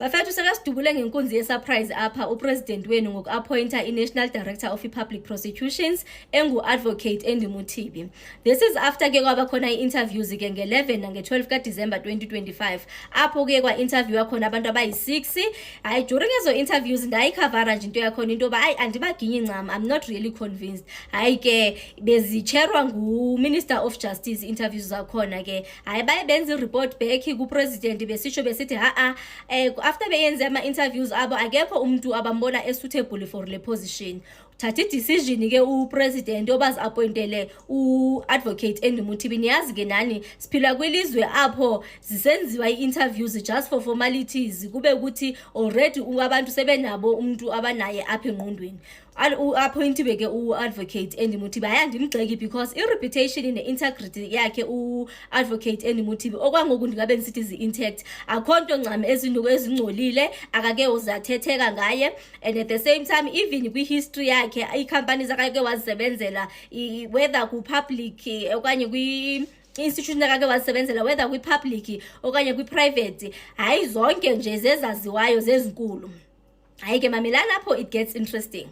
Bafethu, sekasidubule ngenkunzi ye-surprise apha upresident wenu ngoku-appointa i-National Director of i-Public Prosecutions engu-Advocate Andy Mothibi. This is after ke kwaba khona i-interviews ke nge-11 nange-12 kaDisemba 2025, apho kuye kwa-interviewa khona abantu abayi-6. Hayi, during ezo interviews ndayikhavara nje into yakhona, into yoba hayi, andibaginyi ncam, I'm not really convinced. Hayi ke, bezicherwa ngu-Minister of Justice interviews zakhona ke. Hayi, baye benza i-report back kupresident, besitsho besithi ha-a, after beyenze ama-interviews abo, akekho umntu abambona e-suitable for le position. Thatha i-decision ke upresident obazi-appointele u-Advocate Andy Mothibi. Niyazi ke nani, siphila kwilizwe apho zisenziwa ii-interviews just for formalities, kube ukuthi already abantu sebenabo umntu abanaye apha engqondweni. U-appointiwe ke u-Advocate Andy Mothibi. Hayi, andimgxeki because i-reputation ne-integrity yakhe u-Advocate Andy Mothibi okwangoku ndingabe ndisithi zi-intact. Akho nto ncam ezingcolile akake uzathetheka ngaye, and at the same time, even kwi-history yakhe, ii-companies akake wazisebenzela, whether ku-public okanye kwi institution akake wazisebenzela, whether kwi-public okanye kwi-private, hayi, zonke nje zezaziwayo, zezinkulu. Hayi ke, mamelani apho it gets interesting.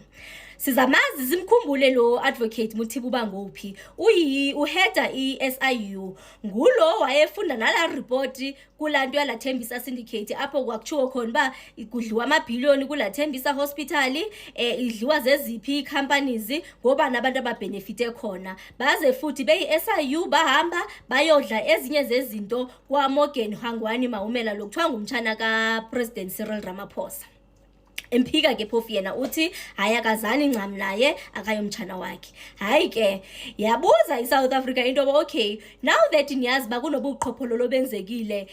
Sizamazi, simkhumbule lo Advocate Mothibi uba ngophi. Uyi uheada i-SIU, ngulo wayefunda nala report kulaa nto yala Thembisa Syndicate, apho kwakutshiwo khona uba kudliwa amabhiliyoni kulaa Thembisa Hospital, idliwa zeziphi ii-companies, ngobani abantu ababhenefite khona. Baze futhi beyi-SIU bahamba bayodla ezinye zezinto kwaMorgan Hlangwani Maumela, lo kuthiwa ngumtshana kaPresident Cyril Ramaphosa. Emphika ke phofu yena, uthi hayi, akazani ncam naye, akayomtshana wakhe. Hayi ke, yabuza iSouth Africa into yoba okay, now that niyazi uba kunobuqhophololo benzekile,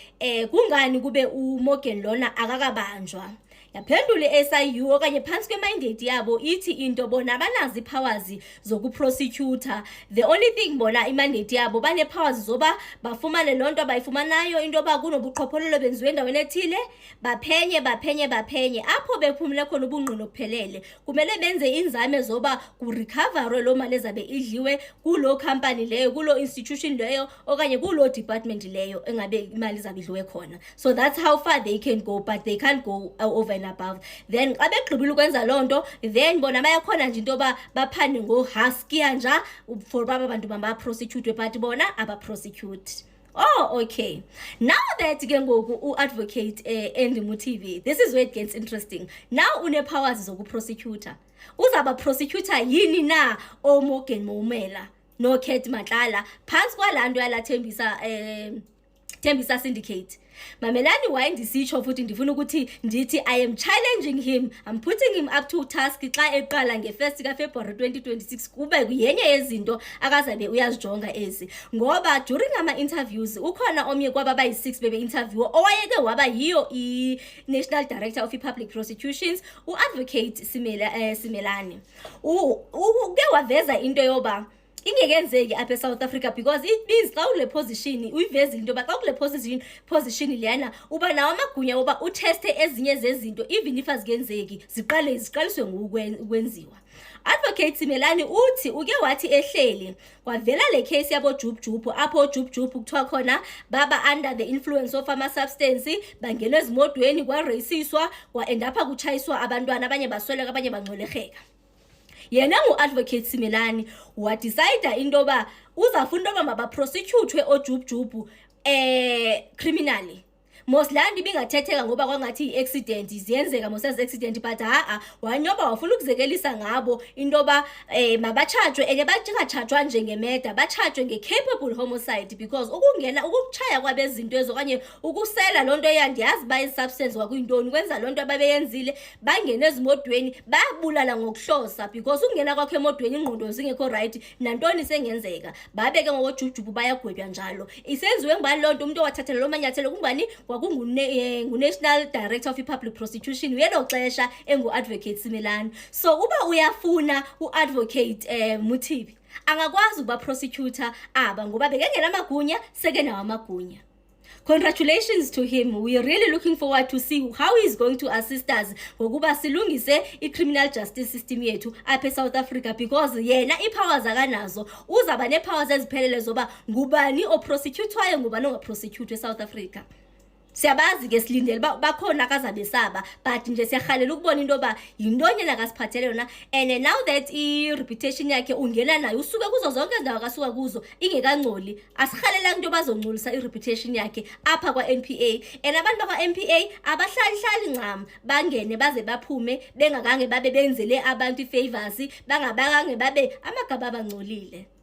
kungani kube uMorgan lona akakabanjwa? Yaphendula i-SIU, okanye phantsi kwemandate yabo, ithi into bona abanazo ii-powers zokuprosecutor. The only thing bona, imandate yabo, banee-powers zoba bafumane loo nto abayifumanayo, into yoba kunobuqhophololo benziwe endaweni ethile, baphenye, baphenye, baphenye. Apho bephumile khona ubungqina obuphelele, kumele benze iinzame zoba kurekhavarwe loo mali ezabe idliwe kuloo company leyo, kuloo institution leyo, okanye kuloo department leyo engabe imali izabe idliwe khona. So that's how far they can go, but they can't go over and above. Then xa begqibile ukwenza loo nto, then bona bayakhona nje into yoba baphande ngohaskiya nja for uba aba bantu mabaprosecutwe, but bona abaprosecute. Oh, okay. Now that ke ngoku u-Advocate Andy Mothibi, this is where it gets interesting. Now une-powers zokuprosecutor. Uzaba prosecutor yini na oMorgan Maumela noCat Matlala phantsi kwalaa nto yalaa Thembisa Syndicate? Mamelani, why ndisitsho futhi ndifuna ukuthi ndithi I am challenging him, I'm putting him up to task xa eqala nge-1 kaFebruwari 2026, kube yenye yezinto akazabe uyazijonga ezi, ngoba during ama-interviews ukhona omnye kwaba bayi-6 bebe-interviewa owayeke waba yiyo i-National Director of i-Public Prosecutions, u-Advocate Simelane. Uke waveza into yoba ingekenzeki apha eSouth Africa, because it means xa ukule position, uyivezile into yoba xa ukule position leyana, uba nawo amagunya woba utheste ezinye zezinto, even if azikenzeki, ziqale ziqaliswe ukwenziwa. Advocate Simelane uthi uke wathi ehleli, kwavela le case yabo Jub Jub, apho Jub Jub kuthiwa khona baba under the influence of ama-substance, bangena ezimodweni, kwareyisiswa, kwa-endapha kutshayiswa abantwana, abanye basweleka, abanye bangxwelerheka. Yena ngu-Advocate Simelane wadicida into yoba uzafuna into yoba mabaprosecuthwe oJubjubhu criminally. Mos laa nto ibingathetheka ngoba kwangathi i-accident ziyenzeka mos ezi accident, but ha-a, wanyoba wafuna ukuzekelisa ngabo into yoba mabatshajwe, and bangatshajwa nje nge-murder, batshajwe nge-capable homicide, because ukungena ukutshaya kwabezinto ezo okanye ukusela loo nto, eyandiyazi uba i-substance kwakuyintoni, kwenza loo nto ababeyenzile, bangene ezimodweni, babulala ngokuhlosa, because ukungena kwakho emodweni ingqondo zingekho right, nantoni sengenzeka. Babe ke ngokojujubu bayagwetywa njalo. Isenziwe ngubani loo nto? Umntu owathathela loo manyathelo kungubani? Kwakungu-National Director of i-Public Prosecution ngelo xesha, engu-Advocate Simelane. So uba uyafuna u-Advocate Mothibi, angakwazi ukuba prosecutor aba, ngoba bekengenamagunya, sekenawo amagunya. Congratulations to him. We are really looking forward to see how he is going to assist us ngokuba silungise i-criminal justice system yethu apha eSouth Africa, because yena ii-powers akanazo, uzawuba nee-powers eziphelele zoba ngubani oprosecutwayo, ngubani ongaprosecutwa eSouth Africa. Siyabazi ke, silindele uba bakhona akazabe saba, but nje siyarhalela ukubona into yoba yintoni yena akasiphathele yona. And now that i-reputation yakhe ungena nayo, usuke kuzo zonke ezi ndawo akasuka kuzo ingekangcoli, asirhalelanga into yoba azongcolisa i-reputation yakhe apha kwa-NPA. And abantu bakwa-NPA abahlalihlali ncam bangene baze baphume bengakange babe benzele abantu ii-favors, bangabakange babe amagama abangcolile.